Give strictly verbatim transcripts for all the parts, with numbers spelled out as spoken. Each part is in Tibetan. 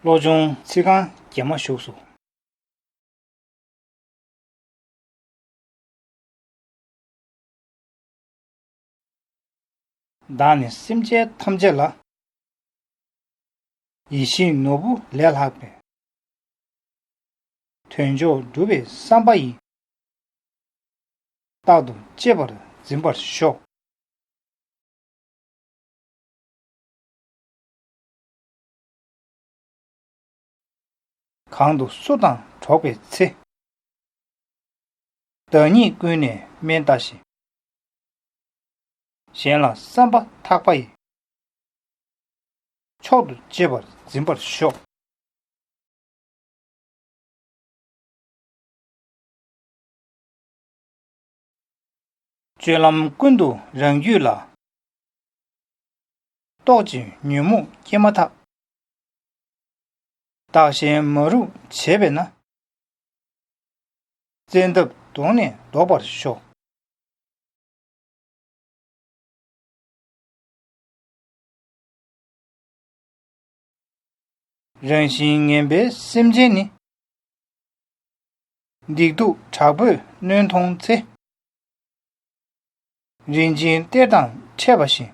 བློ་སྦྱོང་ཚིག་རྐང་བརྒྱད་མ་བཞུགས་སོ། བདག་ནི་སེམས་ཅན་ཐམས་ཅད་ལ། ཡིད་བཞིན་ནོར་བུ་ལས་ལྷག་པའི། དོན་མཆོག་སྒྲུབ་པའི་བསམ་པ་ཡིས། རྟག་ཏུ་གཅེས་པར་འཛིན་པར་ཤོག། གང་དུ་སུ་དང་འགྲོགས་པའི་ཚེ། བདག་ཉིད་ཀུན་ནས་དམན་ལྟ་ཞིང་། གཞན་ལ་བསམ་པ་ཐག་པ་ཡིས། མཆོག་ཏུ་གཅེས་པར་འཛིན་པར་ཤོག། སྤྱོད་ལམ་ཀུན་ཏུ་རང་རྒྱུད་ལ། རྟོག་ཅིང་ཉོན་མོངས་སྐྱེས་མ་ཐག། བདག་གཞན་མ་རུངས་བྱས་པས་ན། བཙན་ཐབས་གདོང་ནས་བཟློག་པར་ཤོག། རང་བཞིན་ངན་པའི་སེམས་ཅན་ནི། སྡིག་སྡུག་དྲག་པོས་གནོན་མཐོང་ཚེ། རིན་ཆེན་གཏེར་དང་འཕྲད་པ་བཞིན།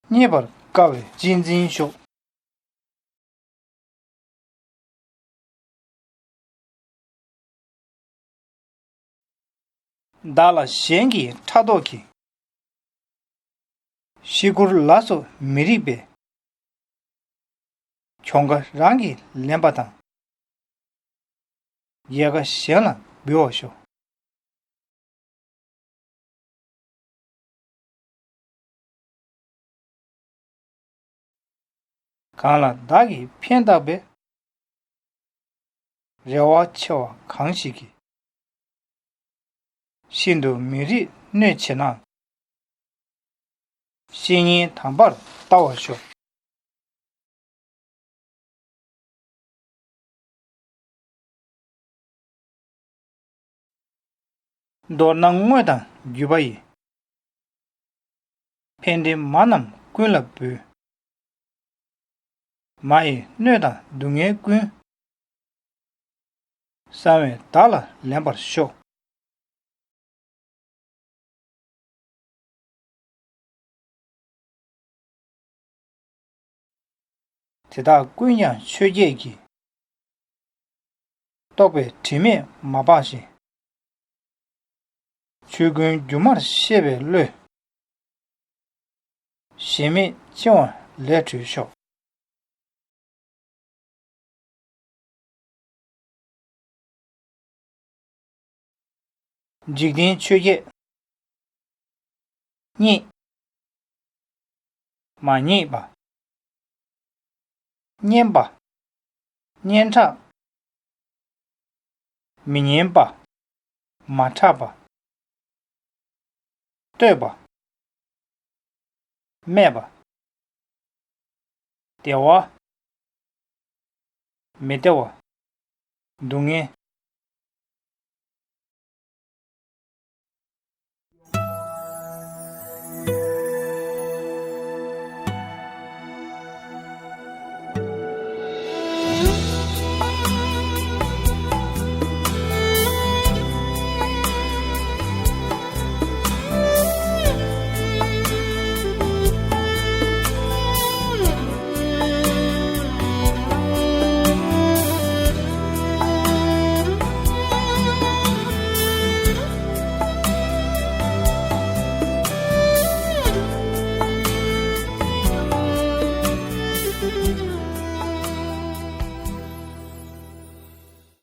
རྙེད་པར་དཀའ་བས་གཅེས་འཛིན་ཤོག། བདག་ལ་གཞན་གྱིས་ཕྲག་དོག་གིས། ཤི་ཁུར་ལ་སོགས་མི་རིགས་པའི། གྱོང་ཁ་རང་གིས་ལེན་པ་དང་། ཡལ་ག་གཞན་ལ་འབུལ་བར་ཤོག། གང་ལ་བདག་གིས་ཕན་བཏགས་པའི། རེ་བ་ཆེ་བ་གང་ཞིག་གིས། ཤིན་ཏུ་མི་རིགས་གནོད་བྱེད་ན། བཤེས་གཉེན་དམ་པར་ལྟ་བར་ཤོག། མདོར་ན་དངོས་དང་བརྒྱུད་པ་ཡི། ཕན་བདེ་མ་རྣམས་ཀུན་ལ་འབུལ། མ་ཡི་གནོད་དང་སྡུག་བསྔལ་ཀུན། གསང་བས་བདག་ལ་ལེན་པར་ཤོག། དེ་དག་ཀུན་ཀྱང་ཆོས་བརྒྱད་ཀྱིས། རྟོག་པའི་དྲི་མས་མ་སྦགས་ཤིང་། ཆོས་ཀུན་སྒྱུ་མར་ཤེས་པའི་བློས། ཞེན་མེད་འཆིང་བ་ལས་གྲོལ་ཤོག། འཇིག་རྟེན་ཆོས་བརྒྱད། རྙེད། མ་རྙེད་པ། སྙན་པ། སྙན་གྲགས། མི་སྙན་པ། མ་གྲགས་པ། བསྟོད་པ། སྨད་པ། བདེ་བ། མི་བདེ་བ། སྡུག་བསྔལ།